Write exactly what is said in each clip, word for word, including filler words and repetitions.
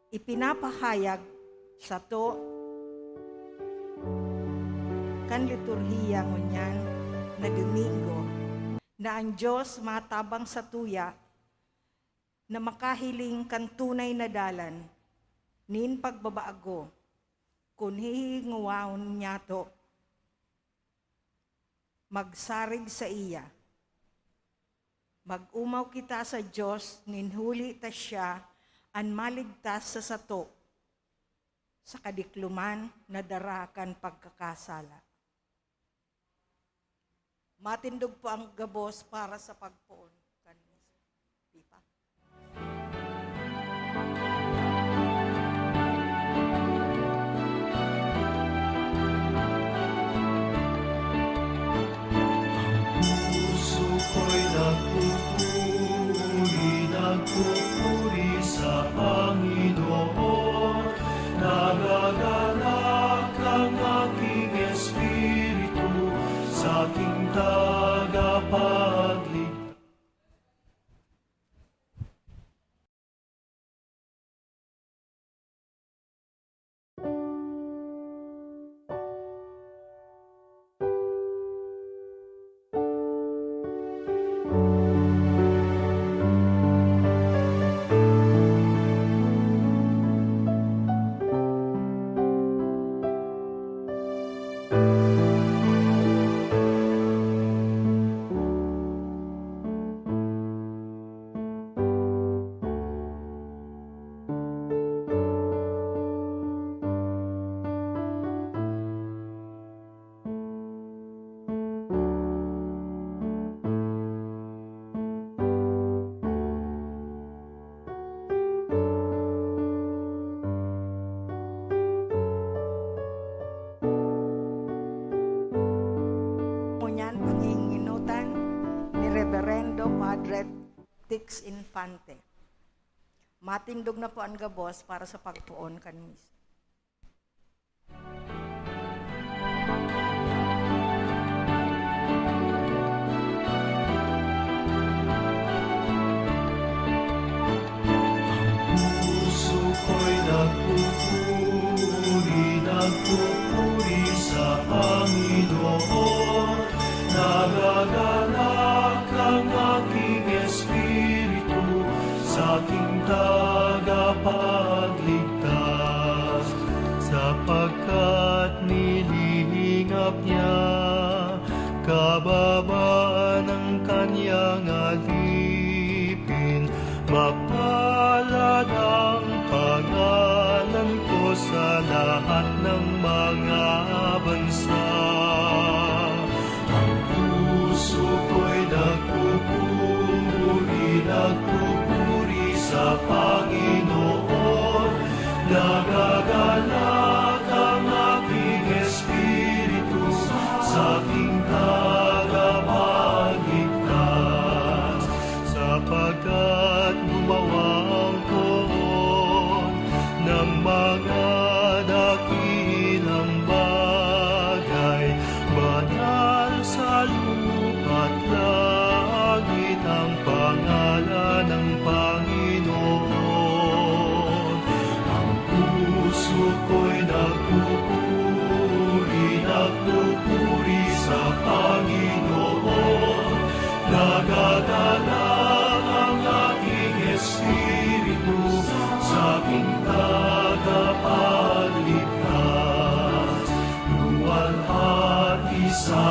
Ipinapahayag sato kan liturhiya ngunyan na Domingo na an Dios matabang satuya na makahiling kan tunay na dalan nin pagbabago kun hihingowahon niyato magsarig saiya. Mag-omaw kita sa Dios nin huli ta siya an maligtas sa sato sa kadikloman na dara kan pagkakasala. Matindog po an gabos para sa pagpoon kan misa. Pipa. Puso ko'y nagpupuri, nagpupuri sa Panginoon. Nagagalak ang aking espiritu sa aking tagapagligtas. Ngunyan, panginginotan ni Reverendo Padre Tix Infante. Matindog na po an gabos para sa pagpoon kan misa. Puso ko'y nagpupuri, nagpupuri sa Panginoon. Nagagalak ang aking espiritu sa aking tagapagligtas, sapagkat nilihingap niya kababaan ng kanyang alipin. Mapalad ang pangalan ko sa lahat ng mga bansa. Ang puso ko'y nagpupuri, nagpupuri sa Panginoon. Nagagalak ang aking espiritu sa aking tagapagligtas, sapagkat gumawa ang poon ng mga dakilang bagay. Banal sa lupa't langit ang pangalan ng Panginoon. Ang puso ko'y nagpupuri, nagpupuri sa Panginoon. Nagagalak ang aking espiritu sa aking tagapagligtas. Luwalhati sa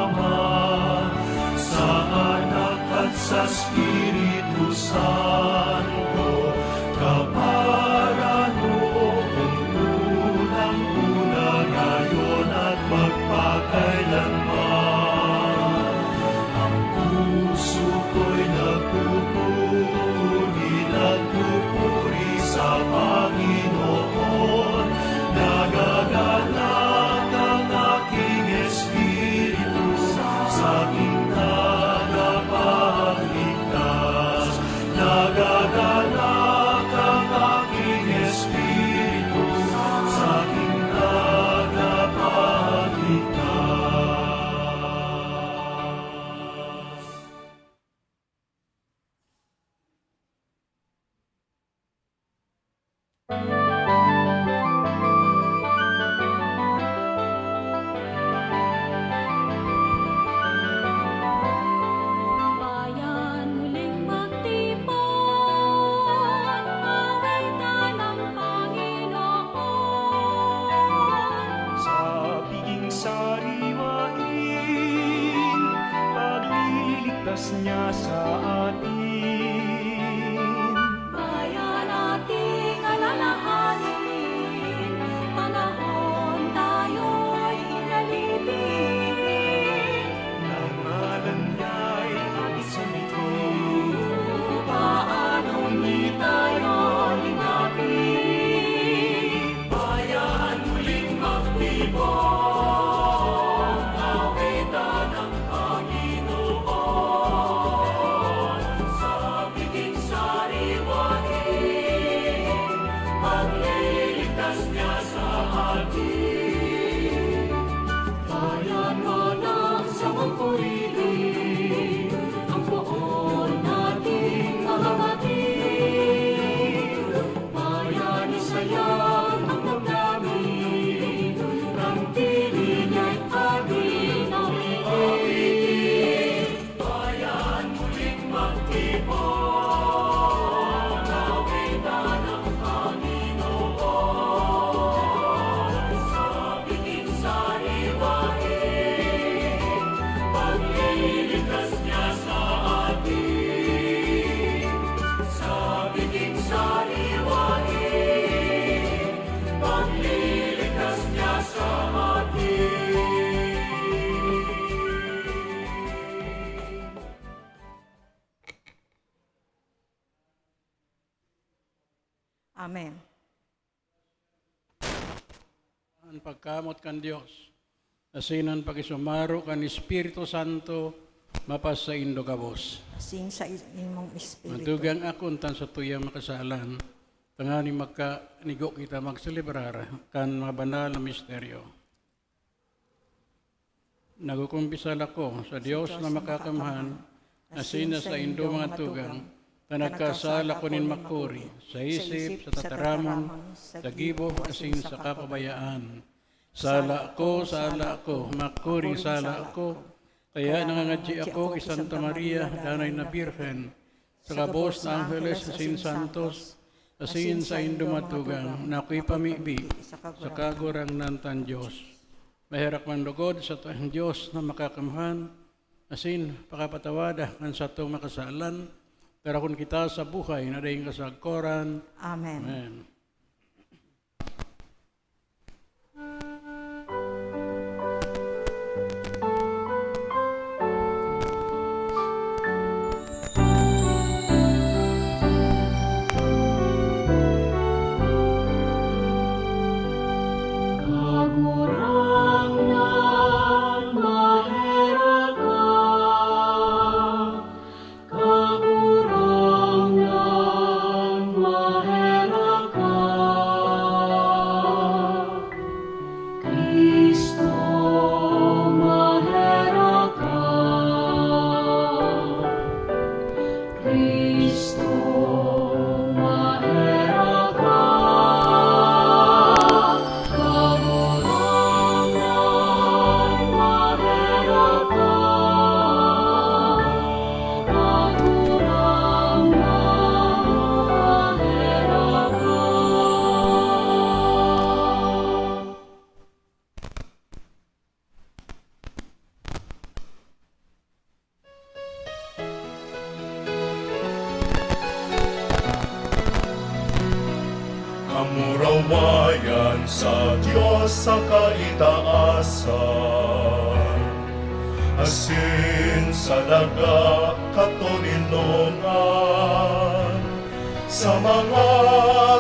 Ama, sa Anak, at sa Espiritu Santo, kaparanoon, unang-una, ngayon, at magpakailanman. Ang puso ko'y nagpupuri, nagpupuri sa Panginoon. Nagagalak ang aking espiritu sa aking tagapagligtas. Nagagalak ang aking espiritu sa aking tagapagligtas. niya sa atin. Kaya nating alalahanin, panahon tayo'y inalipin. Ang ngalan niya'y agisamitin. Paanong di tayo linapin? Bayan muling magtibok, kawitan ng Panginoon, sa piging sariwain, magliligtas niya sa atin. Bayan mo ng samong purihin, ang poon nating mga bati. Bayani sayang ang damdamin, ang dili niya'y paginawitin. Bayan muling magtipon, kawitan ang Panginoon. Sa piging sariwain, pagliligtas niya sa atin. Sa piging sariwain, pagliligtas niya sa atin. Amen. An pagkamoot kan Dios, asin an pakisumaro kan Espiritu Santo, mapasaindo gabos. Asin sa imong espiritu. Matugang akon tan satuyang makasalan, tanganing magkanigo kita magselebrar kan mga banal na misteryo. Nagkukumpisal ako sa Dios na makakamhan, asin na saindo mga tugang, ta nagkasala ako nin makuri, sa isip, sa tataramon, sa gibo, asin sa kapabayaan. Sala ako, sala ako, makuring sala ako. Kaya nangangadyi ako ki Santa Maria, danay na Birhen, sa gabos na angheles asin santos, asin saindo mga tugang, na akoy pamibi sa Kagurangnan tan Dios. Maherak man lugod sa Dios na makakamhan, asin pakapatawada kan satong makasalan, tarakon kita sa buhay na daing kasagkoran. Amen. Amen. Kagurangnan, maherak ka. Kagurangnan, maherak ka. Cristo, maherak ka. Cristo, maherak ka. Kagurangnan, maherak ka. Kagurangnan, maherak ka. Kamurawayan sa Dios sa kaitaasan, asin sa daga katoninongan, sa mga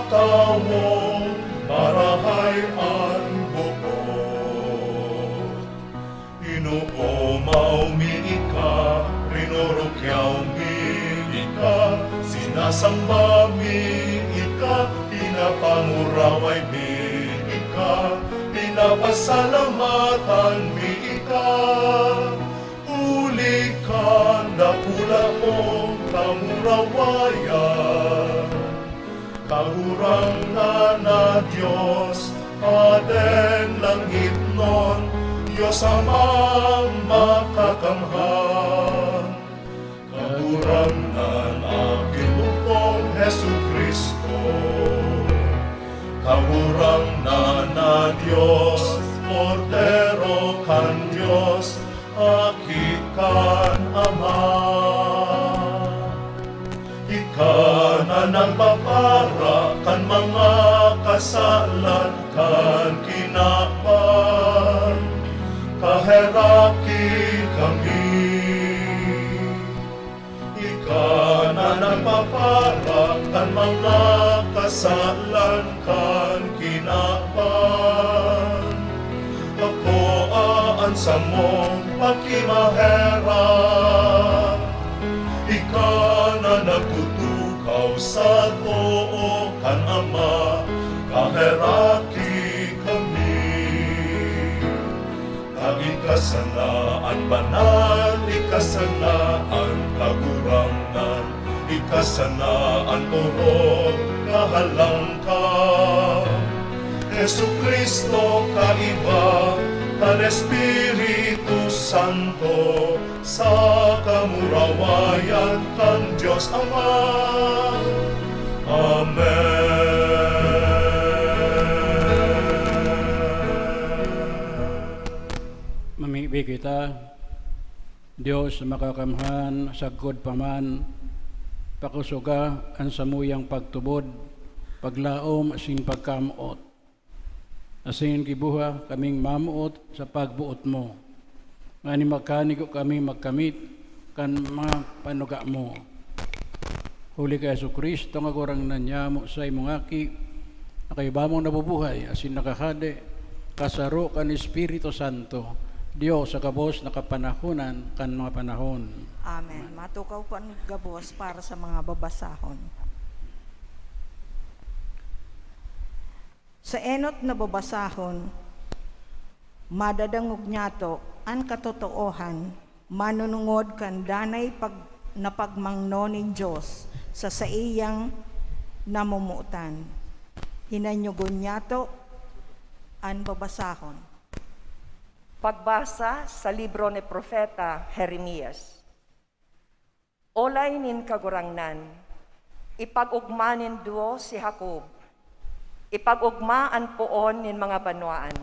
tawong marahay an bukot. Inoomaw mi ika, rinurukyaw mi ika, sinasamba mi ika, pinapanguraway mi ika, pinapasalamatan mi ika. Huli kan dakula mong kamurawayan. Kagurangnan na Dios, Aden langitnon, Dios Amang makakamhan. Kagurangnan, Aki mong Jesu-Cristo. Kagurangnan na Dios, Kordero kan Dios, Aki kan Ama. Nagpapara kan mga kasalan kan kinaban, kaheraki kami. Ika na nagpapara kan mga kasalan kan kinaban. Akoa an samong pakimaherak. Ika na nagtutukaw sa too kan Ama, kaheraki kami. Ika sana an banal, ika sana an kagurangnan, ika sana an orog kahalangkaw. Jesu-Cristo, kaiba kan Espiritu Santo, sa kamurawayan kan Dios Ama. Amen. Mamibi kita. Dios na makakamhan, sagkod pa man, pakusoga an samuyang pagtubod, paglaom asin pagkamoot. Asin gibuha kaming mamoot sa pagboot mo, nganing magkanigo kami magkamit kan mga panuga mo. Huli ki Jesu-Cristo, Kagurangnan nyamo, saimong Aki, na kaiba mong nabubuhay asin nakahade, kasaro kan Espiritu Santo, Dios sa gabos na kapanahonan kan mga panahon. Amen. Matukaw po an gabos para sa mga babasahon. Sa enot na babasahon, madadangog niyato an katotoohan manunungod kan danay pag-, na pagmangno nin Dios sa saiyang namomotan. Hinanyogon niyato an babasahon. Pagbasa sa libro ni Propeta Jeremias. Olay nin Kagurangnan, ipag-ogma nindo si Jacob, ipag-ogma an poon nin mga banwaan.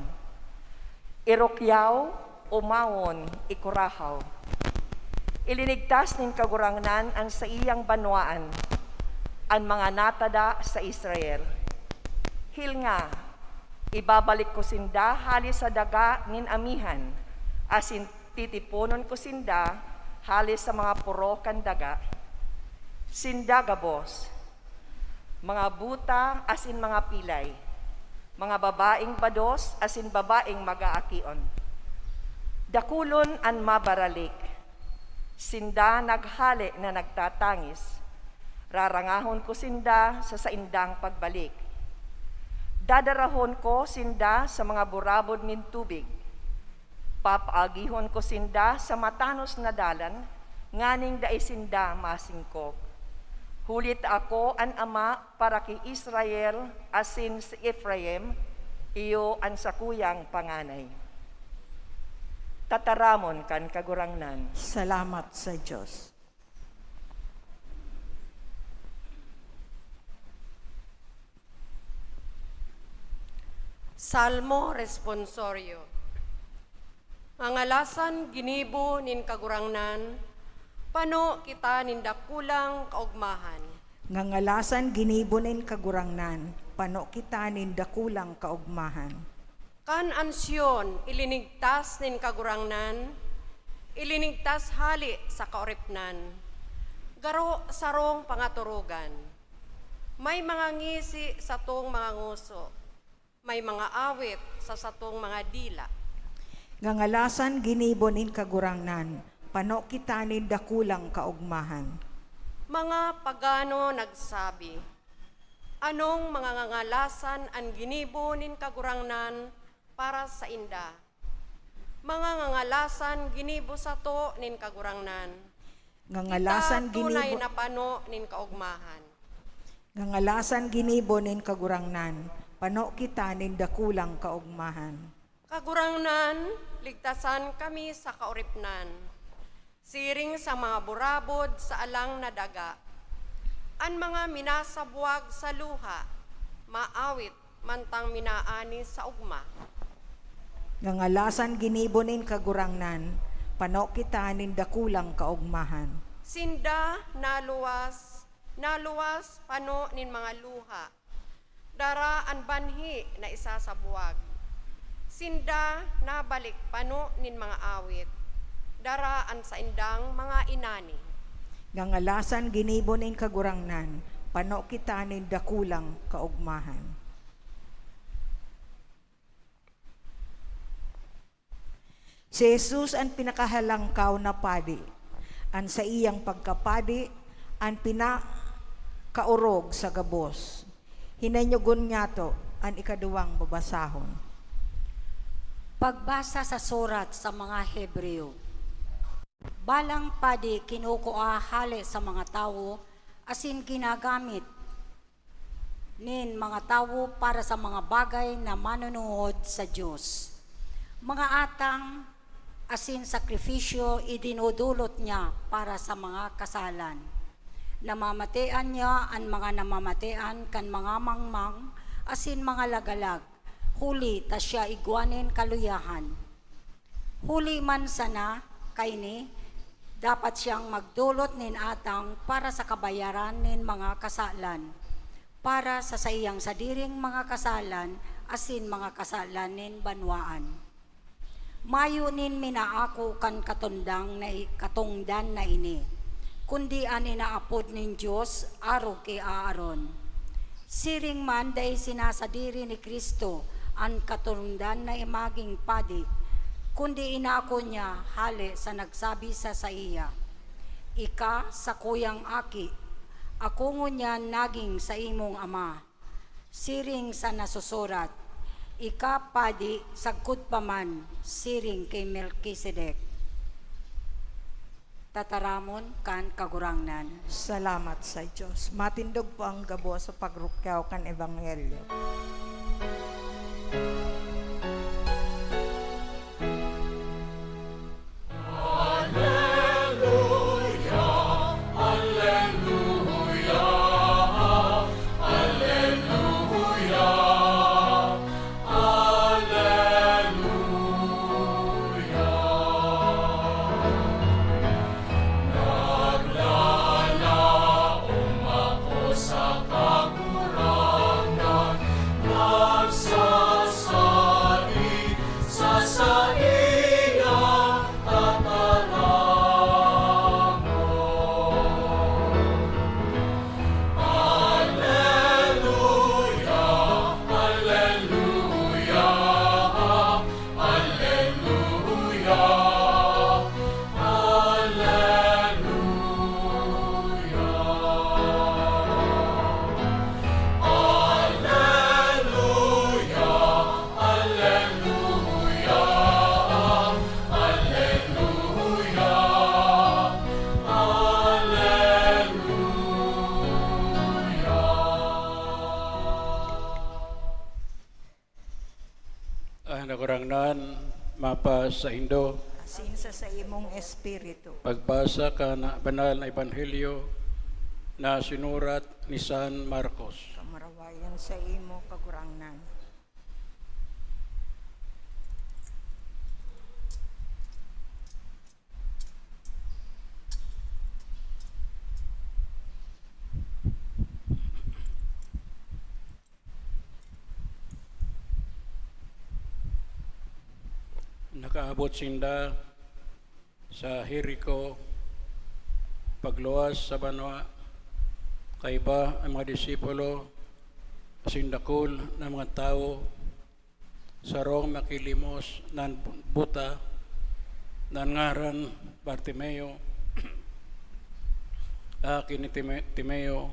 Irukyaw, omawon, ikurahaw. Ilinigtas nin Kagurangnan an saiyang banwaan, an mga natada sa Israel. Hilnga, ibabalik ko sinda hale sa daga nin amihan, asin titiponon ko sinda hale sa mga poro kan daga. Sinda gabos, mga buta asin mga pilay, mga babaeng bados asin babaeng mag-aakion. Dakulon an mabaralik. Sinda naghale na nagtatangis. Rarangahon ko sinda sa saindang pagbalik. Dadarahon ko sinda sa mga burabod nin tubig. Papaagihon ko sinda sa matanos na dalan, nganing dai sinda masingkog. Huli ta ako an ama para ki Israel, asin si Efraim, iyo an sakuyang panganay. Tataramon kan Kagurangnan. Salamat sa Dios. Salmo Responsorio. Ngangalasan ginibo nin Kagurangnan, pano kita nin dakulang kaogmahan. Ngangalasan ginibo nin Kagurangnan, pano kita nin dakulang kaogmahan. Kan an Sion ilinigtas nin Kagurangnan, ilinigtas hale sa kaoripnan. Garo sarong pangatorogan. May mga ngisi satong mga ngoso, may mga awit sa satong mga dila. Ngangalasan ginibo nin Kagurangnan, pano kita nin dakulang kaogmahan. Mga pagano nagsabi, "Anong mga ngangalasan an ginibo nin Kagurangnan para sainda?" Mga ngangalasan ginibo sato nin Kagurangnan. Ngangalasan Kita tunay ginibo na pano nin kaogmahan. Ngangalasan ginibo nin Kagurangnan, pano kita nin dakulang kaogmahan. Kagurangnan, ligtasan kami sa kaoripnan, siring sa mga burabod sa alang na daga. An mga minasabwag sa luha, maawit mantang minaani sa ugma. Ngangalasan ginibo nin Kagurangnan, pano kita nin dakulang kaogmahan. Sinda naluwas Naluwas pano nin mga luha, dara an banhi na isa sa buwag. Sinda nabalik pano nin mga awit, dara an saindang mga inani. Ngangalasan ginibo nin Kagurangnan, pano kita nin dakulang kaogmahan. Si Jesus an pinakahalangkaw na padi. An saiyang pagkapadi, an pinakaorog sa gabos. Hinanyogon niyato an ikaduwang babasahon. Pagbasa sa surat sa mga Hebreo. Balang padi kinukua hale sa mga tawo asin ginagamit nin mga tawo para sa mga bagay na manunuhod sa Dios. Mga atang asin sakrifisyo idinudulot niya para sa mga kasalan. Namamatean niya an mga namamatean kan mga mangmang asin mga lagalag, huli ta siya igwa nin kaluyahan. Huli man sana kaini, dapat siyang magdolot nin atang para sa kabayaran nin mga kasalan, para sa saiyang sadiring mga kasalan asin mga kasalan nin banwaan. Mayo nin minaako kan katundang na i-, katongdan na ini, kundi an inaapod nin Dios arog ki Aaron. Siring man, dai sinasadiri ni Cristo an katongdan na magin padi, kundi inako niya hale sa nagsabi sa saiya, "Ika sakuyang aki, ako ngunyan nagin saimong ama." Siring sa nasusurat, "Ika padi sagkod pa man, siring ki Melkisedek." Tataramon kan Kagurangnan. Salamat sa Dios. Matindog po ang gabos sa pagrukyaw kan Ebanghelyo. Ang Kagurangnan mapasaindo. Asin sa saimong espiritu. Pagbasa kan banal na ebanghelyo na sinurat ni San Marcos. Kamurawayan sa imo, Kagurangnan. Nakaabot sinda sa Jerico, pagluwas sa banwa, kaiba ang mga disipulo asin dakul na mga tawo, sarong makilimos na buta na ngaran Bartimeo, aki ni Time-, Timeo,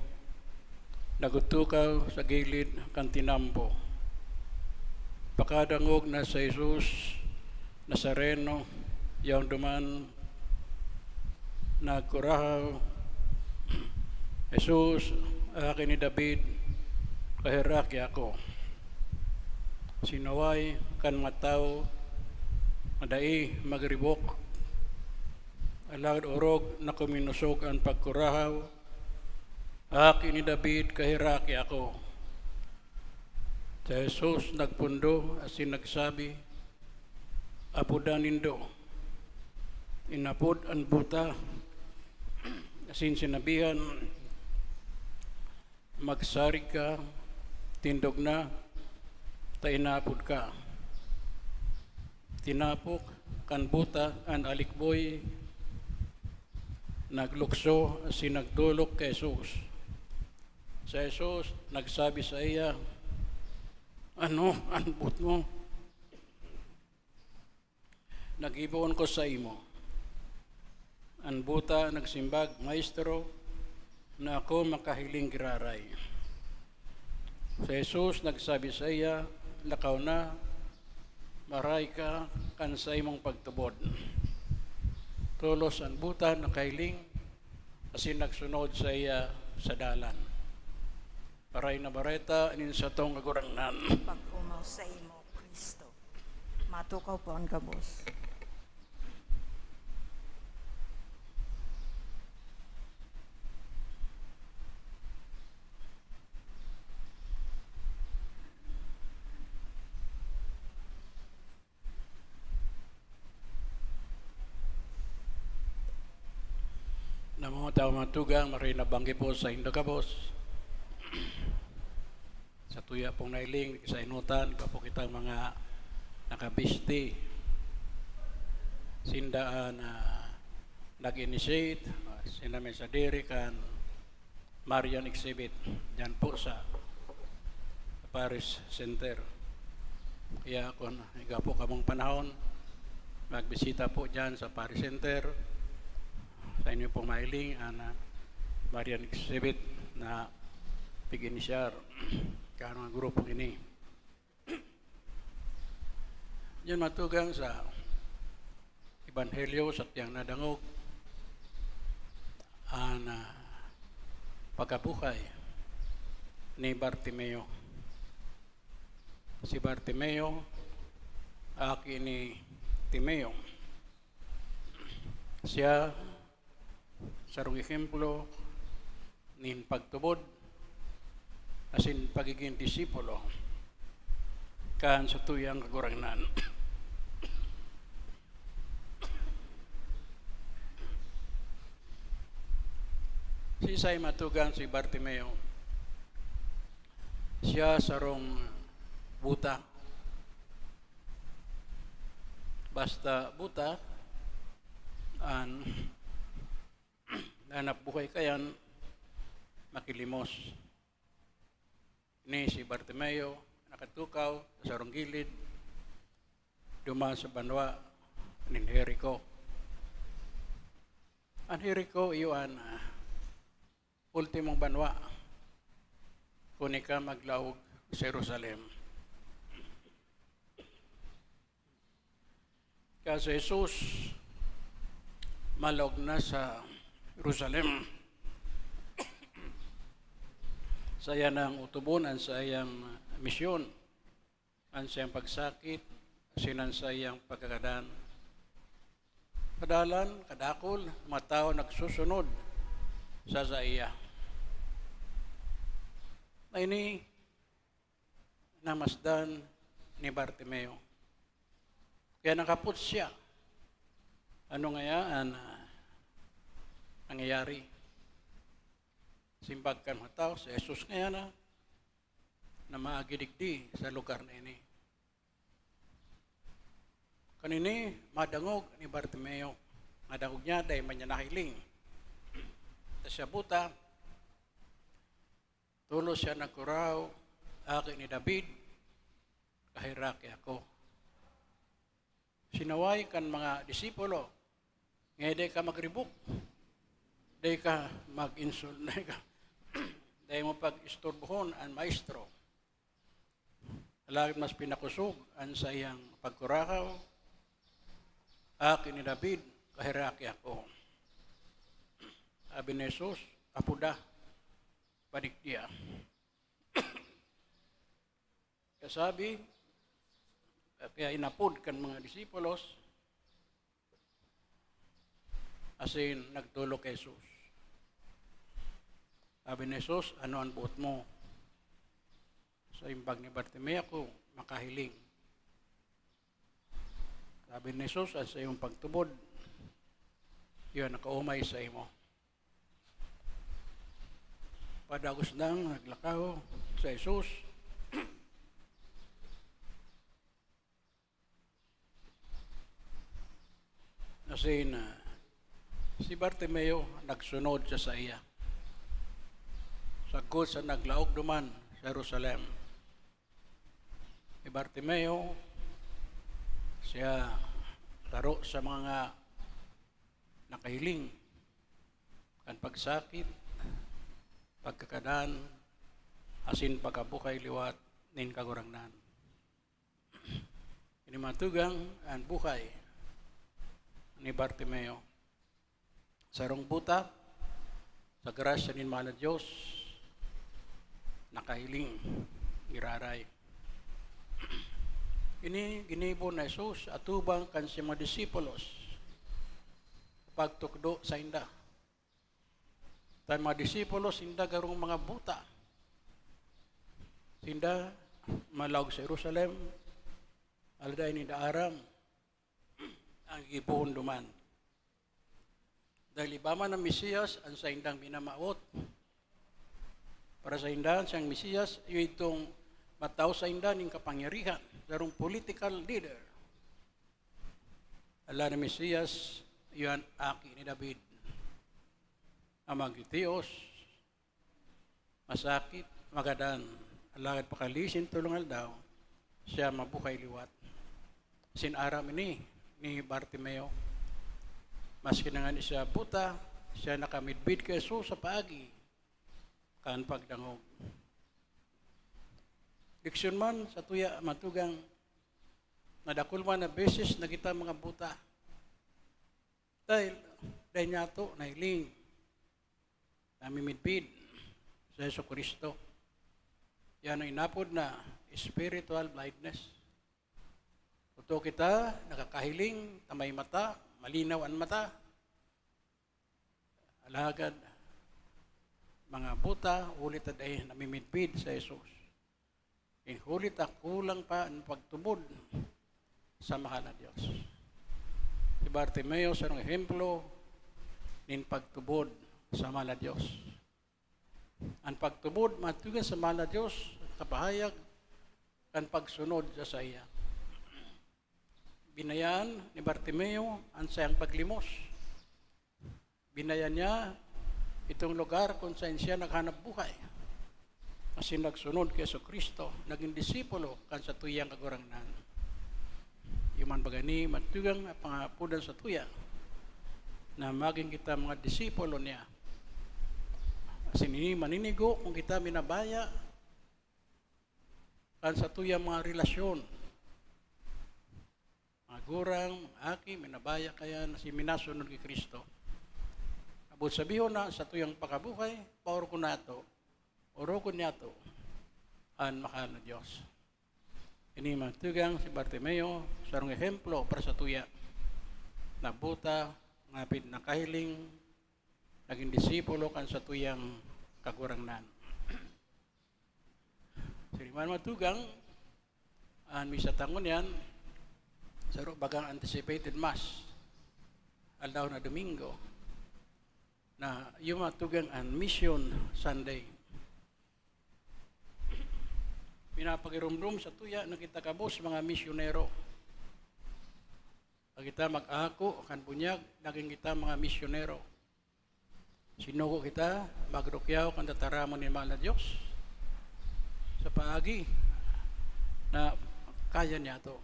nagtutukaw sa gilid kan tinambo. Pakadangog na si Jesus Nazareno, yaon duman nagkurahaw, "Jesus, aki ni David, kaheraki ako." Sinuway kan mga tawo na dai magribok, alagad orog na kuminosog an pagkurahaw, "Aki ni David, kaheraki ako." Si Jesus nagpundo asin nagsabi, "Apodan nindo." Inapod an buta, asin sinabihan, "Magsarig ka, tindog na, ta inapod ka." Tinapok kan buta an alikboy, naglukso asin nagtulok ki Jesus. Si Jesus nagsabi saiya, "Ano an boot mo?" "Nagibohon ko saimo." An buta nagsimbag, "Maestro, na ako makahiling giraray." Si Jesus nagsabi saiya, "Lakaw na, maray ka kan saimong pagtubod." Tolos an buta nakahiling asin nagsunod saiya sa dalan. Maray na Bareta nin satong Kagurangnan. Pag-omaw saimo, Cristo. Matukaw po an gabos. Namamaw ta, mga tugang, maray na banggi po saindo gabos. Sa tuya pong nahiling, sa inutan, iba po kitang mga nakabisti. Sinda an, ah, nag-initiate, ah, sinda may sadiri kan Marian Exhibit, diyan po sa Parish Center. Kaya kung igwa po kamong panahon, magbisita po diyan sa Parish Center. Sa inyo pong mahiling, an, ah, Marian Exhibit na pig-inisyar kan mga grupo ini. Diyan matugang sa Ebanghelyo, sa tiyang nadangog, an, ah, pagkabuhay ni Bartimeo. Si Bartimeo, aki ni Timeo. Siya sarong ehemplo nin pagtubod asin pagigin disipulo kan satuyang Kagurangnan. Siisay matugang si Bartimeo? Siya sarong buta. Basta buta, an hanap buhay kayan, makilimos. Ni si Bartimeo, nakatukaw sa sarong gilid, duman sa banwa nin Jerico. An Jerico, iyo an, ah, ultimong banwa kun ika maglaog sa Jerusalem. Kaya si Jesus, malaog na sa Jerusalem. Saiya nang otobon an saiyang misyon, an saiyang pagsakit, asin an saiyang pagkagadan. Kadalan, kadakul, mga tawo nagsusunod sa saiya. Na ini, namasdan ni Bartimeo. Kaya nakapot siya. Ano ngaya an, ah, nangyayari? Simbag kan mga tawo, si Jesus ngaya na, na maagi digdi sa lugar na ini. Kanini, madangog ni Bartimeo. Madangog niya, dai man niya nahiling. Ta siya buta, tolos siya nagkurahaw, "Aki ni David, kaheraki ako." Sinaway kan mga disipulo, "Ngaya dai ka magribok, dai ka mag-insult, dai ka, dai mo pag-istorbohon an maestro." Alagad mas pinakosog an saiyang pagkurahaw, "Aki ni David, kaheraki ako." Sabi ni Jesus, "Apoda, badigdiya." Kasabi, kaya inapod kan mga disipulos, asin nagtulok ki Jesus. Sabi ni Jesus, "Ano an boot mo?" Sa imbag ni Bartimeo, "Ako makahiling." Sabi ni Jesus, "An saimong pagtubod, iyo an nakaomay saimo." Padagos nang naglakaw sa Jesus. Asin, ah, si Bartimeo nagsunod siya saiya, sagkod sa naglaog duman sa Jerusalem. Si Bartimeo, siya saro sa mga nakahiling kan pagsakit, pagkakadan, asin pagkabuhay liwat nin Kagurangnan. Ini mga tugang an buhay ni Bartimeo. Sarong buta, sa grasya nin mahal na Dios, nakahiling, giraray. Ini ginibo na Jesus atubang kan siyang mga disipulos, pagtukdo sainda. Tan mga disipulos, sinda garong mga buta. Sinda malaog sa Jerusalem, alagad dai ninda aram an gigibohon duman. Dahil iba man an Mesiyas an saindang minamawot. Para sainda, siyang Mesiyas, iyo itong matao sainda nin kapangyarihan, sarong political leader. Alagad an Mesiyas, iyo an Aki ni David, an magtitios, masakit, magadan, alagad pakalisin tolong aldaw, siya mabuhay liwat. Asin aram ini ni Bartimeo. Maski na ngani siya buta, siya nakamidbid ki Jesus sa paagi kan pagdangog. Leksyon man satuya, mga tugang, na dakul man na beses na kita mga buta. Dahil, dahil niyato, nahiling, namimidbid sa Jesu-Cristo. Yan ang inapod na spiritual blindness. Totoo kita, nakakahiling, ta may mata, malinaw an mata. Alagad, mga buta, huli ta dai namimidbid sa Jesus. Nin huli ta kulang pa an pagtubod sa mahal na Dios. Si Bartimeo, sarong ehemplo nin pagtubod sa mahal na Dios. An pagtubod, mga tugang, sa mahal na Dios, nakapahayag kan pagsunod sa saiya. Binayan ni Bartimeo an saiyang paglimos. Binayan niya itong lugar kung saan siya naghanap buhay. Asin nagsunod ki Jesu-Cristo, nagin disipulo kan satuyang Kagurangnan. Iyo man baga ni, mga tugang, na pangapodan satuya na magin kita mga disipulo niya. Asin ini maninigo kung kita minabaya kan satuyang mga relasyon. Mga gurang, mga aki, minabaya kaya na si minasunod ki Cristo. Abot sabihon na satuyang pakabuhay, paorokon nato, orokon niyato an mahal na Dios. Ini, mga tugang, si Bartimeo, sarong ehemplo para satuya na buta, ngapit nakahiling, nagin disipulo kan satuyang Kagurangnan. Siriman, mga tugang, an misa ta ngunyan, saro bagang anticipated mass, aldaw na Domingo, na iyo, mga tugang, an Mission Sunday. Pinapagiromdom satuya na kita gabos mga misyonero. Pag kita mag-ako kan bunyag, nagin kita mga misyonero. Sinugo kita, magrukyaw kan tataramon nin mahal na Dios sa paagi na kaya niyato.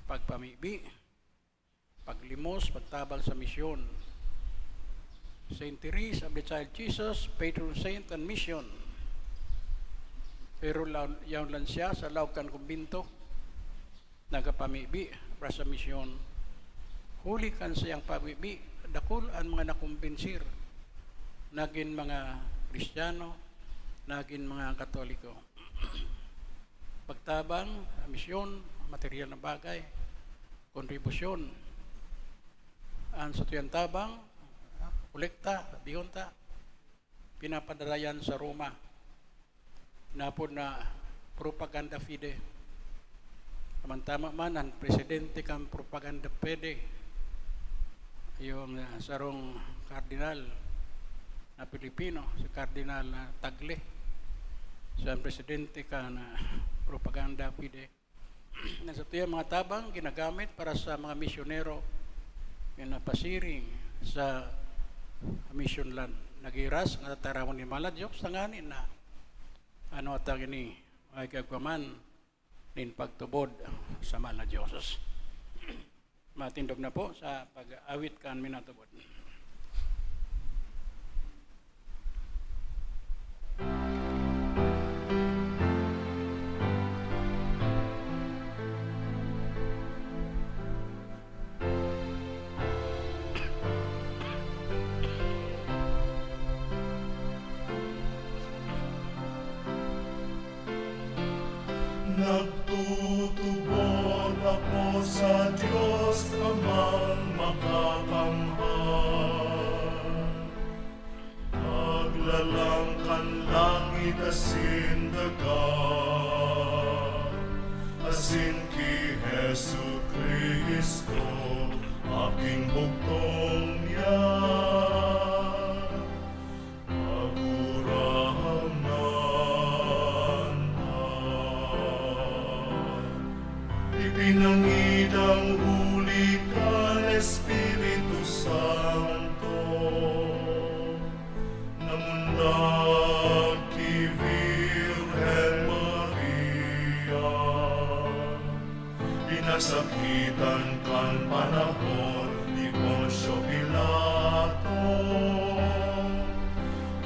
Pagpamibi, paglimos, pagtabang sa misyon. Saint Therese of the Child Jesus, patron saint kan misyon. Pero la-, yaon lang siya sa laog kan kumbento, nagapamibi para sa misyon. Huli kan saiyang pamibi, dakul an mga nakombinsir, nagin mga Kristiyano, nagin mga Katoliko. Pagtabang, misyon, material na bagay, kontribusyon. An satuyang tabang, kolekta, sabihon ta, pinapadara yan sa Roma. Inapod na Propaganda Fide. Tama-tama man, an presidente kan Propaganda Fide, yung, ah, sarong kardinal, na Pilipino, si Cardinal, ah, Tagle, siya ang presidente kan, ah, Propaganda Fide, na sa tuyang mga tabang ginagamit para sa mga misyonero na napasiring sa mission land. Nagiras nga tataramon ni Mala Diyos, tangani na ano atang ini, ay kagwaman nin pagtubod sa mahal na Diyos. Matindog na po sa pag-awit kan minatubod. Nagtutubod ako sa Diyos Amang Makakamhan, Kaglalang kan langit asin daga, asin ki Jesu-Cristo, aking bugtong niya. Kagurangnan an ipinangidang huli kan Espiritu Santo, namundag ki Virgen Maria. Pinasakitan kan panahon ni Poncio Pilato,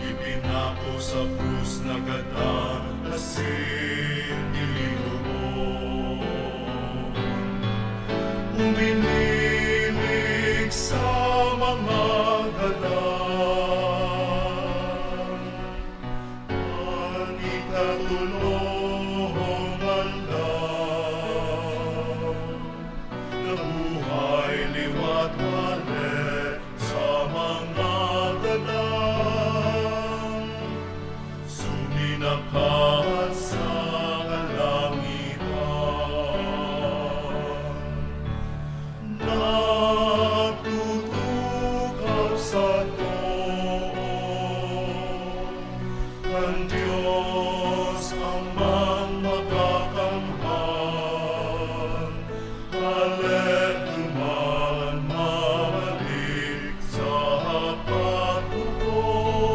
ipinako sa krus, nagadan asin ilinubong. Uminilig sa mga gadan. An ikatolong aldaw, nabuhay liwat hale sa mga gadan, suminakat sa kalangitan. Nagtutukab sa too kan Dios Amang Makakamhan, hale duman mabalik sa paghukom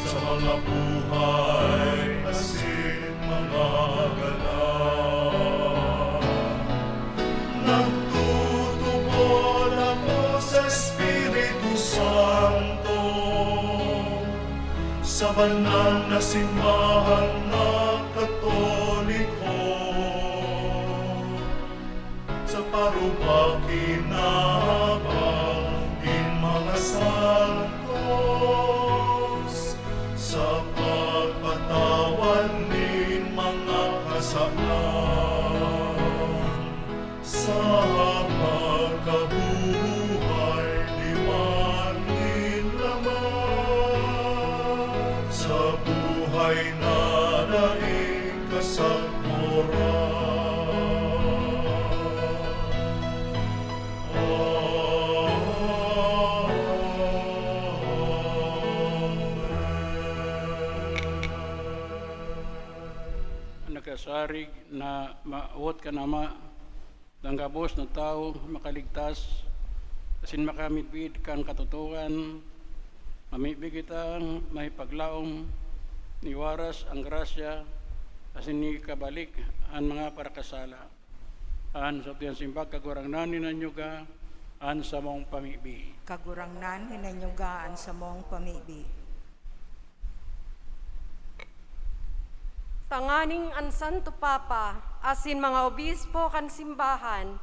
sa mga buhay asin mga gadan. Nagtutubod ako sa Espiritu Santo, sa banal na simbahan na Katoliko, sa parubakinabang nin mga santos, sa pagpatawad nin mga kasalan, sa pagkabuhay liwat nin laman, sa buhay na daing kasagkoran. Amen. An nagsasarig na mawot kan Ama, an gabos na tawo makaligtas asin makamidbid kan katotohanan, mamibi kitang mahipaglaom, niwaras an grasya, asin nikabalik an mga parakasala. An satuyang simbag, Kagurangnan, hinanyuga an samong pamibi. Kagurangnan, hinanyuga an samong pamibi. Tanganing an Santo Papa asin mga obispo kan simbahan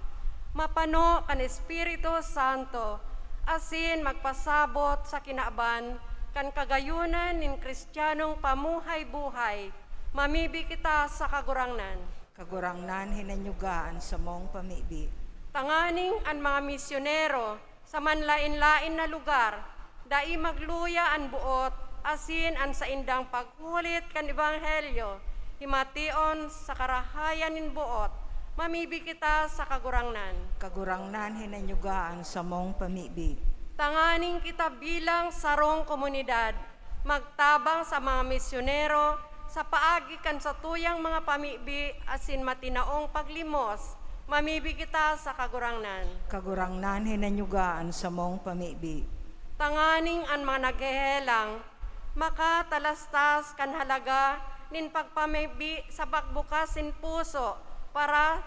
mapano kan Espiritu Santo asin magpasabot sa kinaban kan kagayonan nin Kristiyanong pamuhay-buhay, mamibi kita sa Kagurangnan. Kagurangnan, hinanyuga an samong pamibi. Tanganing an mga misyonero sa manlaen-laen na lugar, dai magluya an boot asin an saindang paghulit kan ebanghelyo, himation sa karahayan nin boot, mamibi kita sa Kagurangnan. Kagurangnan, hinanyuga an samong pamibi. Tanganing kita bilang sarong komunidad, magtabang sa mga misyonero sa paagi kan satuyang mga pamibi asin matinaong paglimos, mamibi kita sa Kagurangnan. Kagurangnan, hinanyuga an samong pamibi. Tanganing an mga naghehelang makatalastas kan halaga nin pagpamibi sa pagbukas nin puso para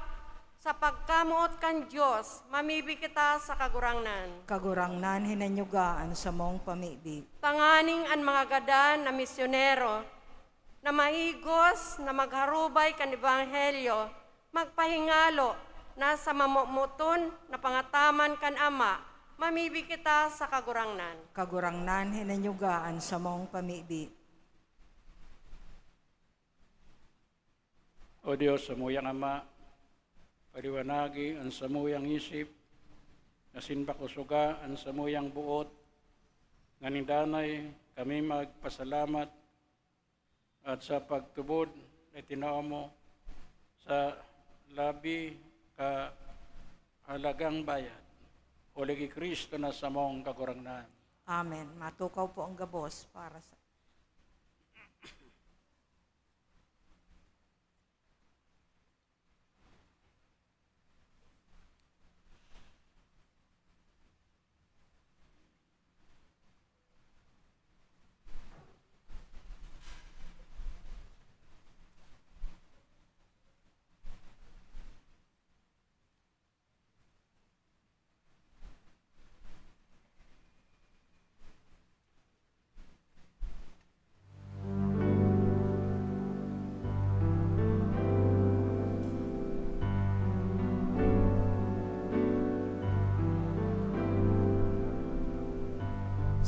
sa pagkamoot kan Dios, mamibi kita sa Kagurangnan. Kagurangnan, hinanyuga an samong pamibi. Tanganing an mga gadan na misyonero na mahigos na magharubay kan Ebanghelyo, magpahingalo na sa mamomoton na pangataman kan Ama, mamibi kita sa Kagurangnan. Kagurangnan, hinanyuga an samong pamibi. O Dios, samuyang Ama, paliwanagi an samuyang isip, asin pakosoga an samuyang boot, nganing danay kami magpasalamat at sa pagtubod na itinao mo sa labi kahalagang bayad. Huli ki Cristo na samong Kagurangnan. Amen. Matukaw po ang gabos para sa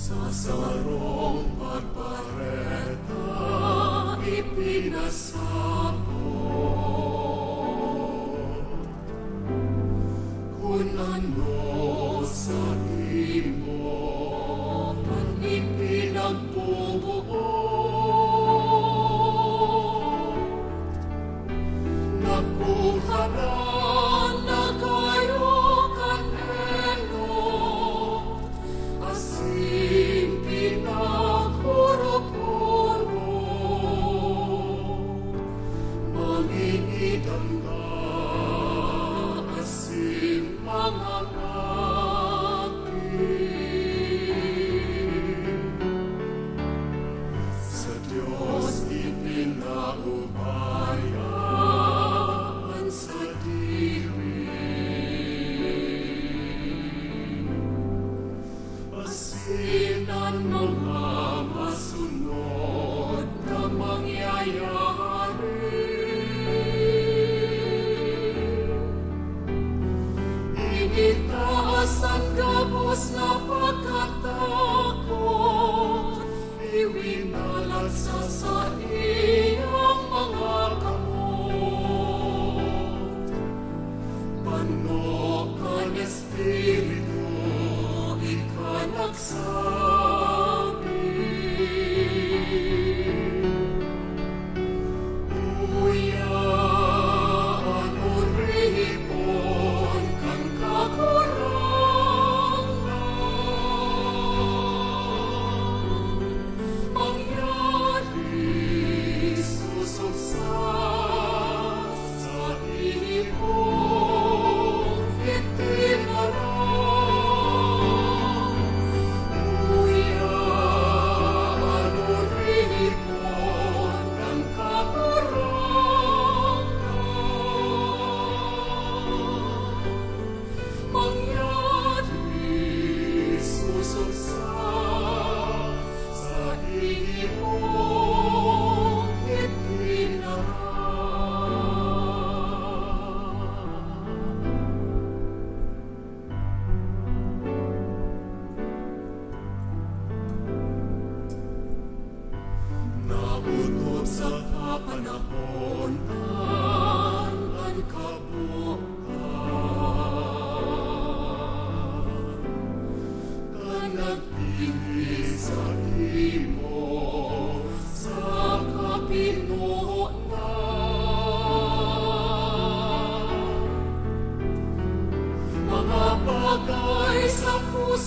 Sa sarong pagpareta ipinasabot, kun ano saimo an ipinagbubuot. Nakuha na, nagkayo kan enot, asin pinaghurop-hurop, mangingidangga asin mangangati. Sa Dios ipinaubaya an sadiri, asin an mga masunod na mangyayari. Initaas an gabos na pagkatakot, iwinalat sa saiyang mga kamot. Pano kan Espiritu ika nagsabi, "Uya an oripon kan Kagurangnan."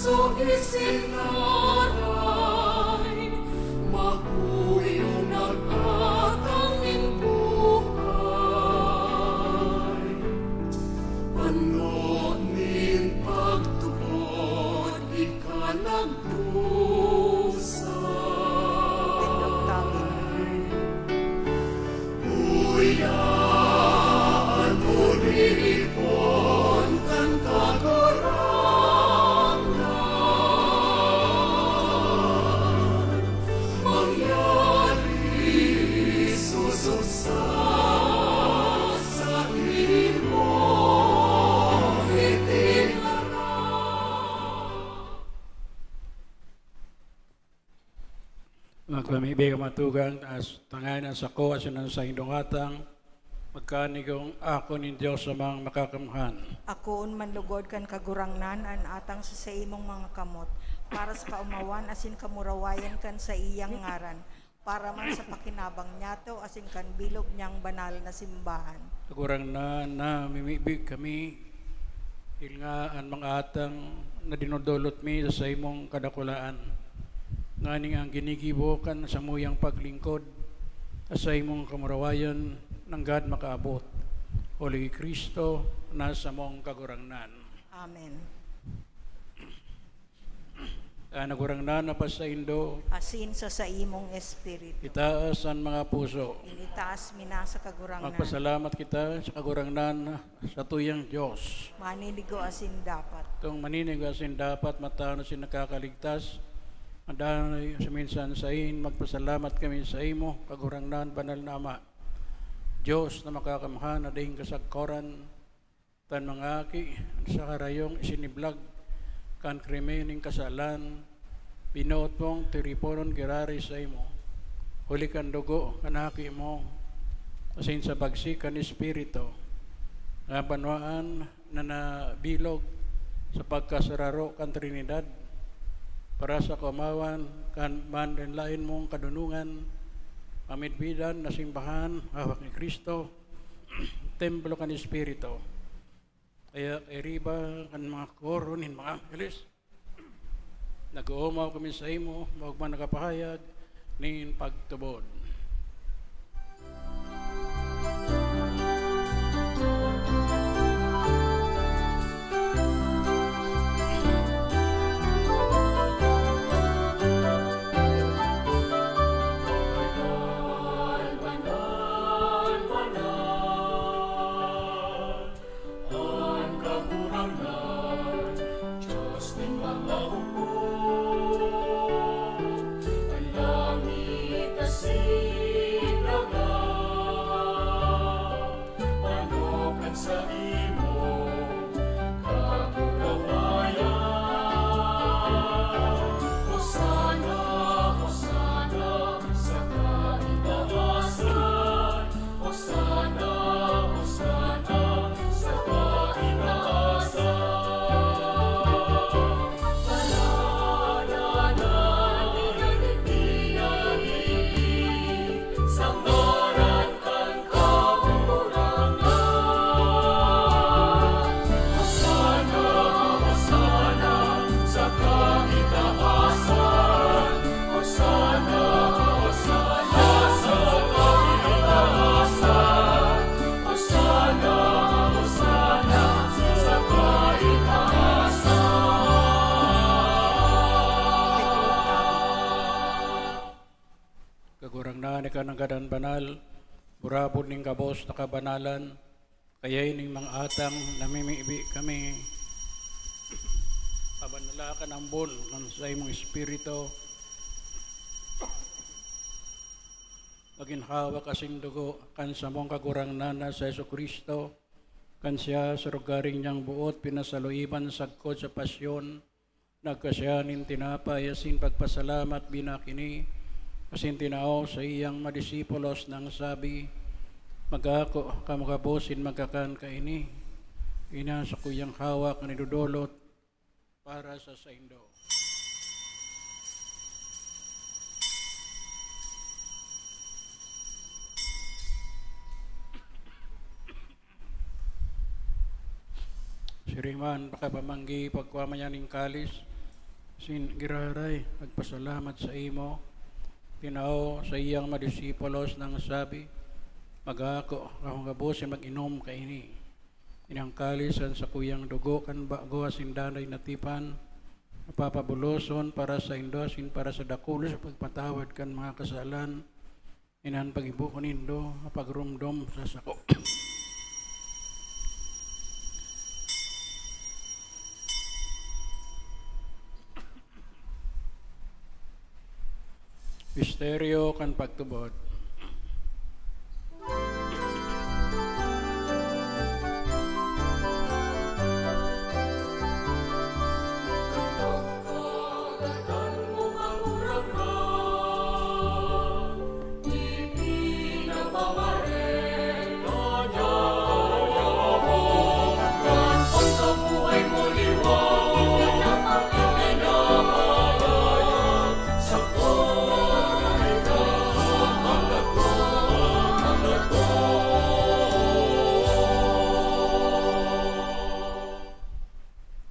So isin ngaran, makuyo nag-atang nin buhay. Pano nin pagtubod, ika nagdusa. Tindog tabi. Uya an oripon kan Kagurangnan, mangyari sosog sa saimong itinaram. Magpamibi ka matugang, as tangayan an sako asin an saindong atang, magkanigong ako nin Dios Amang Makakamhan. Akoon man lugod kan Kagurangnan an atang sa saimong mga kamot, para sa kaomawan asin kamurawayan kan saiyang ngaran, para man sa pakinabang niyato asin kan bilog niyang banal na simbahan. Kagurangnan, namimibi kami, dahil nga an mga atang na dinodolot mi sa saimong kadakulaan, nganing an ginigibo kan samuyang paglingkod sa saimong kamurawayan nanggad makaabot. Huli ki Cristo na samong Kagurangnan. Amen. An Kagurangnan na pasaindo. Asin sa saimong espiritu. Itaas an mga puso. Initaas mi na sa Kagurangnan. Magpasalamat kita sa Kagurangnan, satuyang Dios. Maninigo asin dapat. Itong maninigo asin dapat, matanos asin nakakaligtas. Madanoy sa minsan sain, magpasalamat kami saimo, Kagurangnan, Banal na Ama. Dios na makakamhan na daing kasagkoran, tan mga aki, sa karayong isiniblag kan krimen nin kasalan, binoot mong tiriponon giraray saimo, huli kan dugo kan Aki mo, asin sa bagsik kan Espiritu, na banwaan na nabilog sa pagkasararo kan Trinidad, para sa kaomawan kan manlaen-laen mong kadonongan, mamidbidan na simbahan, hawak ni Cristo, templo kan Espiritu. Kaya kairiba kan mga koro nin mga angheles, nag-oomaw kami saimo, maogma nakapahayag nin pagtubod. An Kagurangnan, Dios nin mga hukbo, an langit asin daga, manok kan saimo kagurawayan. Hosana, Hosana sa kaitaasan. Hosana, Hosana sa kaitaasan. Palada na pinagigdi sa ngaran kan Kagurangnan. Hosana, Hosana sa kaitaasan. Hosana, Hosana sa kaitaasan. Hosana, Hosana sa kaitaasan. Kagurangnan, ika nanggad an banal, burabod nin gabos na kabanalan, kaya ining mga atang namimibi kami, pabanala kan ambon kan saimong Espiritu, magin hawak asin dugo kan samong Kagurangnan na si Jesu-Cristo, kan siya sa rogaring niyang boot pinasaluiban sagkod sa pasyon, nagkasian nin tinapay asin pagpasalamat, binak ini, asin tinao sa iyang mga disipulos nang sabi, "Mag-ako kamo gabos asin magkakan kaini. Ini an sakuyang hawak na idodolot para sa saindo." Siring man, pakapamanggi, pagkua man niya nin kalis, Sin giraray, nagpasalamat saimo, tinao saiyang mga disipulos nang sabi, "Mag-aako kamo gabos, sin mag-inom kaini. Ini an kalis kan sakuyang dugo kan bago asin danay na tipan, na papabuloson para saindo asin para sa dakul sa pagpatawad kan mga kasalan. Ini an paggibo ko nindo, na pagromdom sa sako." Misteryo kan pagtubod.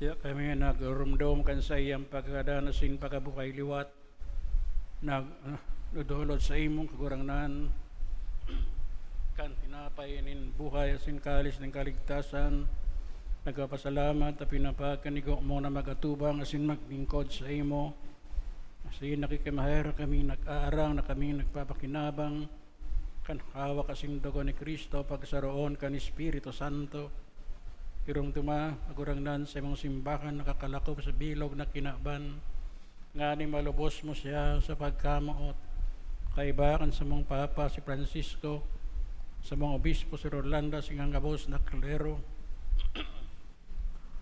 Kaya kami nagromdom kan saiyang pagkagadan asin pagkabuhay liwat, nagdodolot saimong Kagurangnan, kan tinapay nin buhay asin kalis nin kaligtasan, nagpapasalamat ta pinapagkanigo mo na mag-atubang asin maglingkod saimo. Asin nakikimaherak kami, nag-aarang na kami, nagpapakinabang kan hawak asin dugo ni Cristo, pagsaroon kan Espiritu Santo. Iromdoma, Kagurangnan, sa imong simbahan nakakalakop sa bilog na kinaban, nganing malubos mo siya sa pagkamoot, kaiba kan samong Papa si Francisco, samong Obispo si Rolando, asin kan gabos na klero.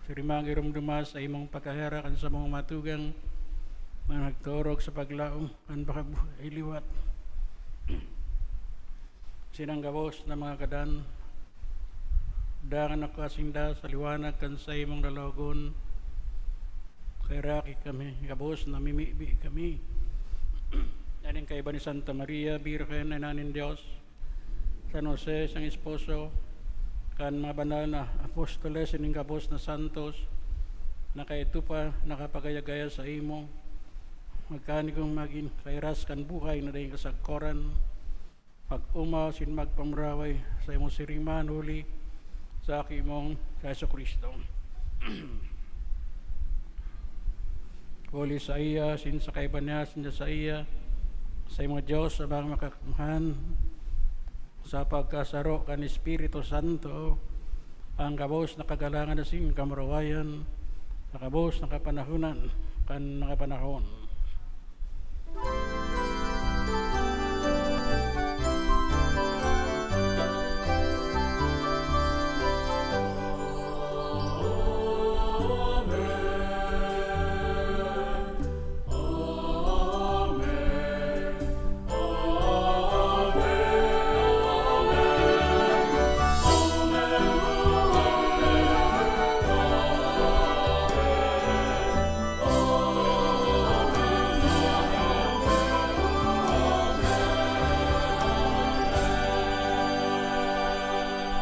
Siring man iromdoma sa imong pagkaherak an samong mga tugang na nagturog sa paglaom kan pagkabuhay liwat. Sinang gabos na mga gadan, dangan ako asinda sa liwanag kan saimong lalawagon. Kaheraki kami, gabos namimibi kami. Aning kaiba ni Santa Maria, Birhen, Ina nin Dios, San Jose, siyang esposo, kan mga banal na apostoles, ining gabos na santos, na kaito pa nakapagayagaya saimo, magkanigong magin kairas kan buhay na daing kasagkoran, pag-omaw sin magpamuraway sa imong siring man huli sa Aki mong Jesu-Cristo. Huli saiya, sin sa kaiba niya, sin saiya, sa imong Dios, Amang Makakamhan, sa pagkasaro kan Espiritu Santo, ang gabos na kagalangan asin kamurawayan, sa gabos na kapanahonan kan mga panahon.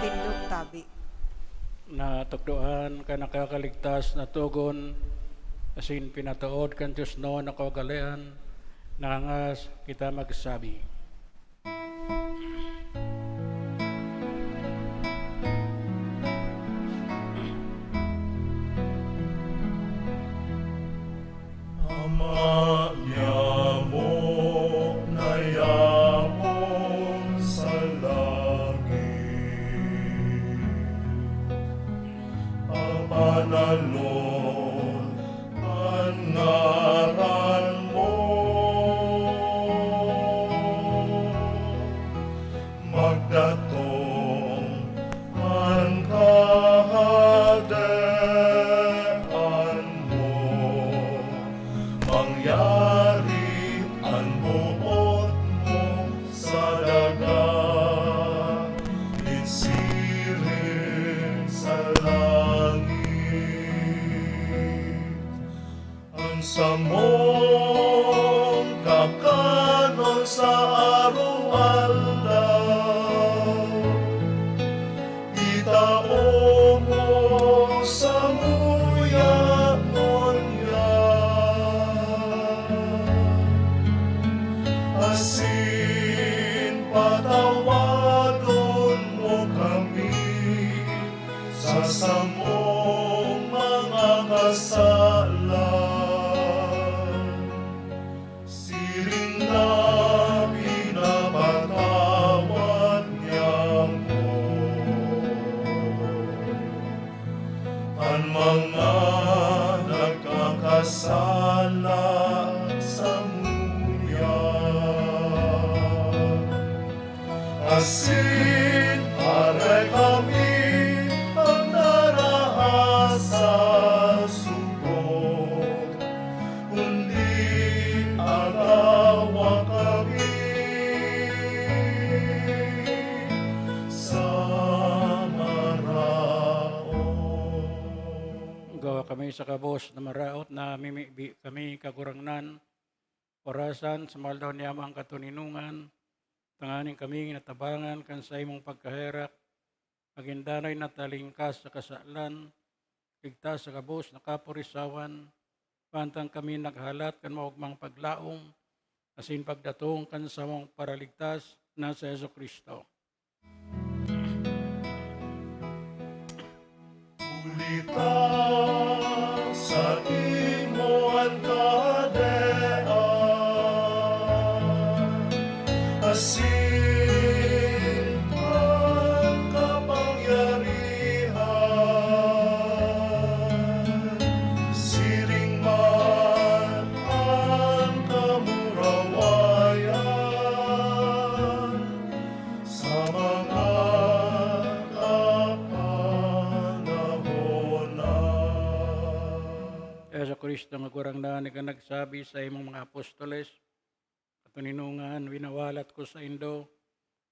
Tindog tabi. Natukdoan kan nakakaligtas na togon, asin pinatood kan Dios na kaugalean, nangangas kita magsabi. Ama niamo na yapon sa langit, pabanalon an ngaran mo. Magdatong an kahadean mo. Mangyari an boot mo sa daga, isiring sa langit. An samong kakanon sa araw-aldaw, itao mo samuya ngunyan. kami sa gabos na maraot na mimibi kami, Kagurangnan, orasan sa mga aldaw niyamo ang katoninongan, tanganing kami natabangan kan saimong pagkaherak, magin danay na talingkas sa kasalan, ligtas sa gabos na kapurisawan, mantang kami naghalat kan maogmang paglaom, asin pagdatong kan samong Paraligtas na si Jesu-Cristo. Huli ta saimo an kahadean, asin an kapangyarihan, siring man an kamurawayan, sa mga kapanahon na. Jesu-Cristo, nga Kagurangnan, ika nagsabi sa imong mga apostoles, "Katoninongan, winawalat ko saindo,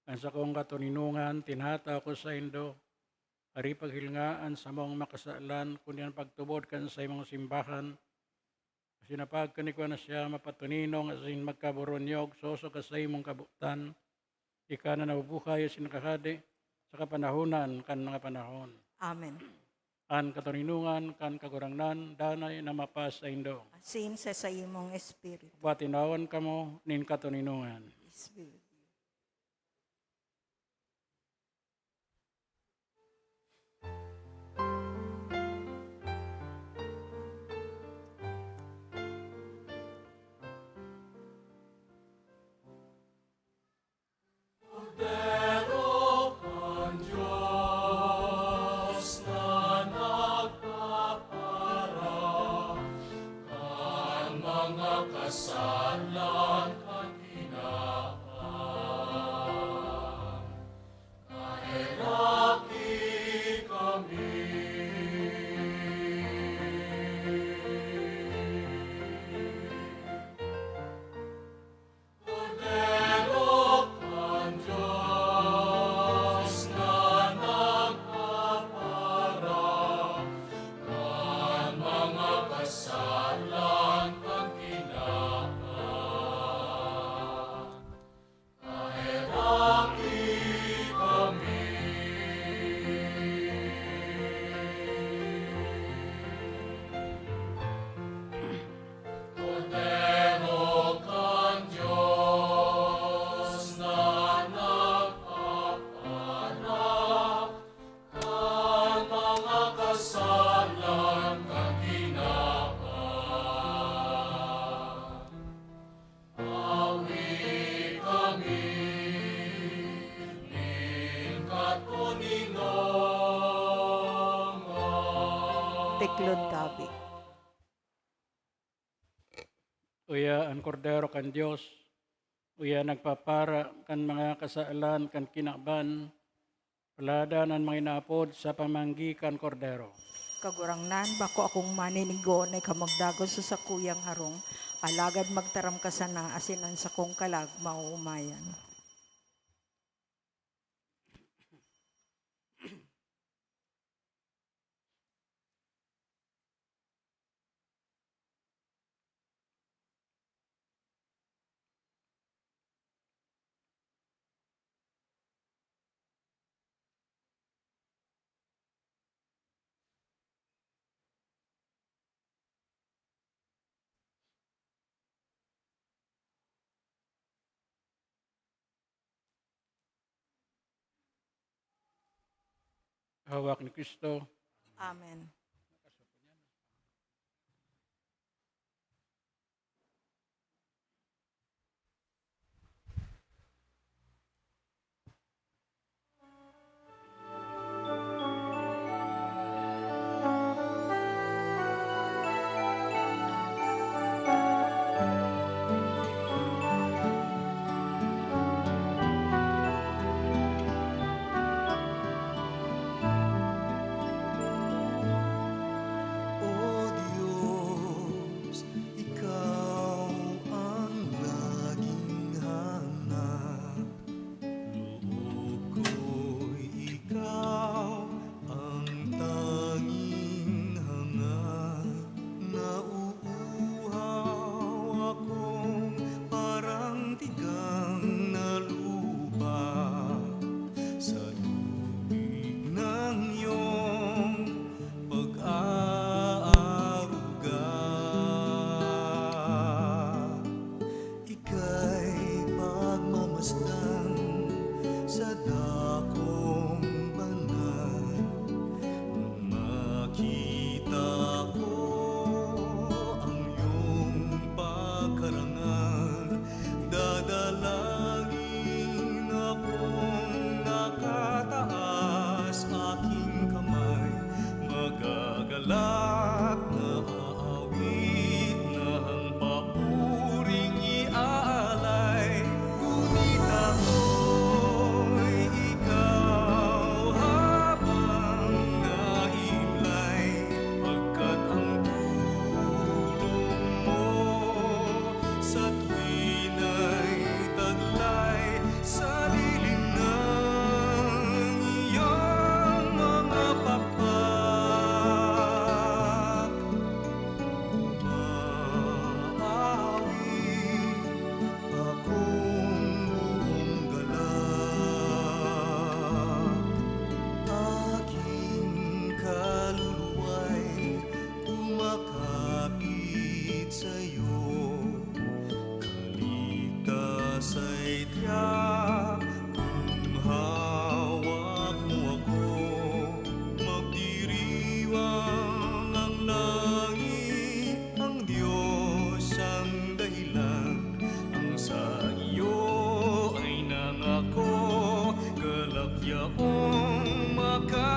an sakong katoninongan, tinatao ko saindo, ari paghilinga an samong makasalan, kundi an pagtubod kan saimong simbahan." Asin apag kan igwa na siya mapatoninong asin magkaboronyog, sosog ka sa imong kabotan. Ika na nabubuhay asin nakahade sa kapanahonan kan mga panahon. Amen. An katoninongan kan Kagurangnan danay na mapasaindo. Asin sa saimong espiritu. Patinawan kamo nin katoninongan. Peace be with you. Kordero kan Dios na nagpapara kan mga kasalan kan kinaban. Kaheraki kami. Kordero kan Dios na nagpapara kan mga kasalan kan kinaban. Kaheraki kami. Kordero kan Dios na nagpapara kan mga kasalan kan kinaban. Awi kami nin katoninongan. Tiklod tabi. Uya an Kordero kan Dios, uya nagpapara kan mga kasalan kan kinaban. Paladan an mga inaapod sa pamanggi kan Kordero. Kagurangnan, bako akong maninigo na ika magdagos sa sakuyang harong, alagad magtaram ka sana asin an sakong kalag maoomayan. Hawak ni Cristo. Amen.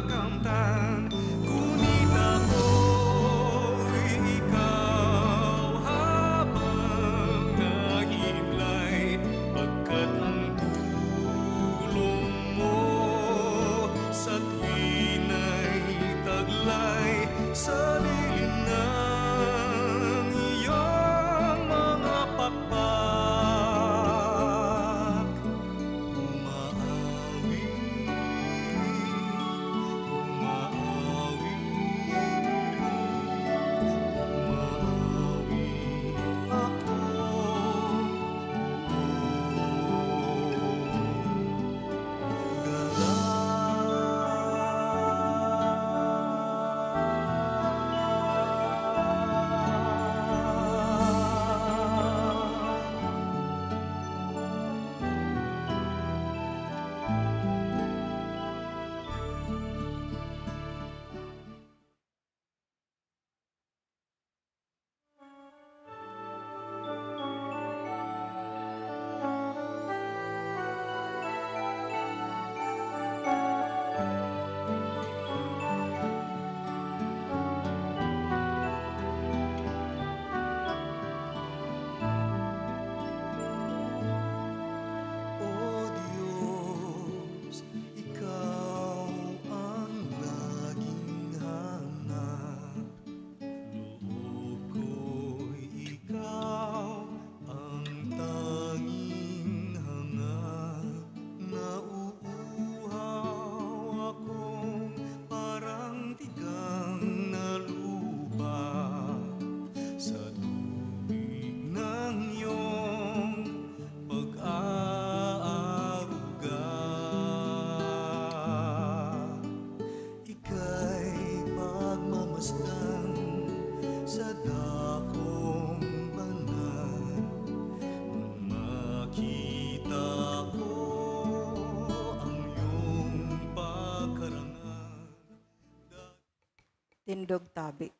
Kamtan, gunit ako'y ikaw habang nahimlay, pagkat ang tulong mo sa tuwina'y taglay sa dilim ng iyong mga pakpak. Umaawi, umaawi, umaawi ako. O Diyos, ikaw ang laging hanap. Loob ko'y ikaw ang tanging hangad. Nauuhaw akong parang tigang na lupa sa tubig ng iyong pag-aaruga. Ika'y pagmamasdan sa dakong banal, nang makita ko ang iyong pagkarangal. Tindog tabi.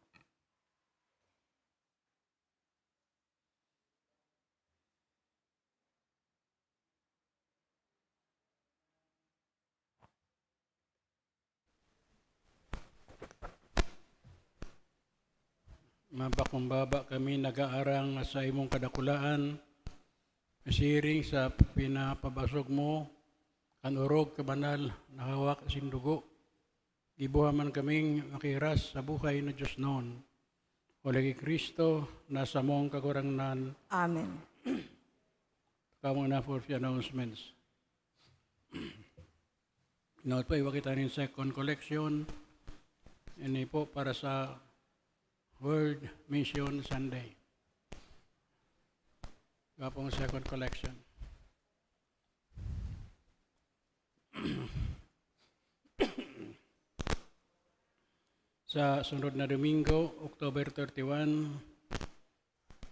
Mapakumbaba kami nag-aarang sa imong kadakulaan, siring sa pinapabasog mo kan orog kabanal na hawak sin dugo. Giboha man kaming makiras sa buhay na Dios noon. Huli ki Cristo, na samong Kagurangnan. Amen. Kamo na for few announcements. Now, po, iwa kita nin second collection. Ini po para sa World Mission Sunday. Gapong second collection. Sa sunod na Domingo, October thirty-one,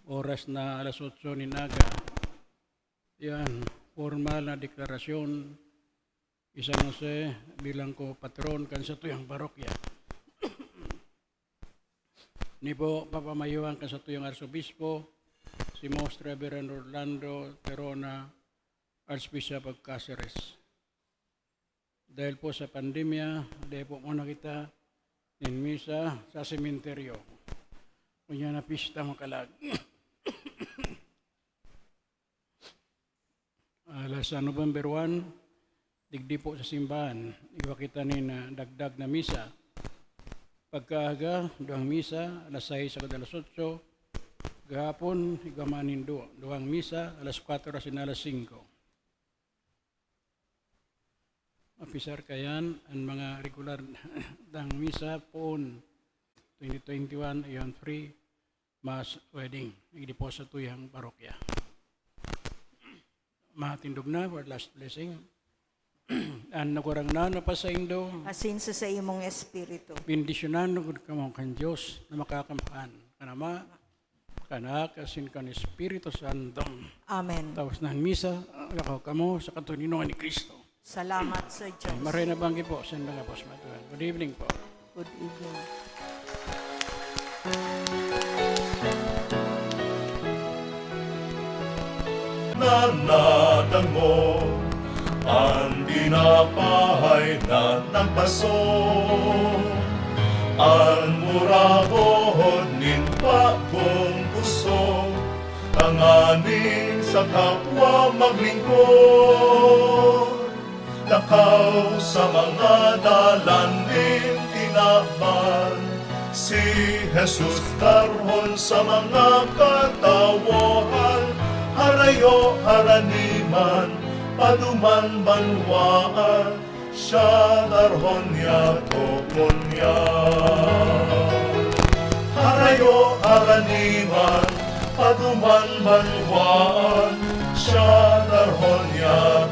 oras na alas otso nin aga. Yan, formal na deklarasyon ni San Jose bilang co-patron kan satuyang parokya. Ini po, papamayuhan kan satuyang Arsobispo, si Most Reverend Orlando Terona, Archbishop of Caceres. Dahil po sa pandemya, dahil po muna kita nin misa sa sementeryo. Kunya na pista mo kalag. Alas sa November one, digdi po sa simbahan, iwa kita nin, ah, dagdag na misa. Pagkaaga, duwang misa, alas sais sagkod alas otso. Gahapon, igwa man nin duwa, duwang misa, alas kwatro asin alas singko. Apisar kayan, an mga regular dang misa poon twenty twenty-one, iyan free mass wedding, igdi po sa tuyang parokya. Matindog na for last blessing. An Kagurangnan na pasaindo. Asin sa saimong espiritu. Bendisyonan lugod kamo kan Dios na makakamhan, kan Ama, kan Anak, asin kan Espiritu Santo. Amen. Tapos na an misa, lakaw kamo sa katoninongan ni Cristo. Salamat sa Diyos. Maray na banggi po sa mga boss matuan. Good evening po. Good evening. Nanadangog an Napahay na nagbaso an murabod nin bagong gusto, tanganing sa kapwa maglingkod. Lakaw sa mga dalan nin tinaban, si Jesus darhon sa mga katawohan, harayo, haraniman, paduman, banwaan, siya darhon niya togon niya. Harayo, haraniman, paduman, banwaan, siya darhon niya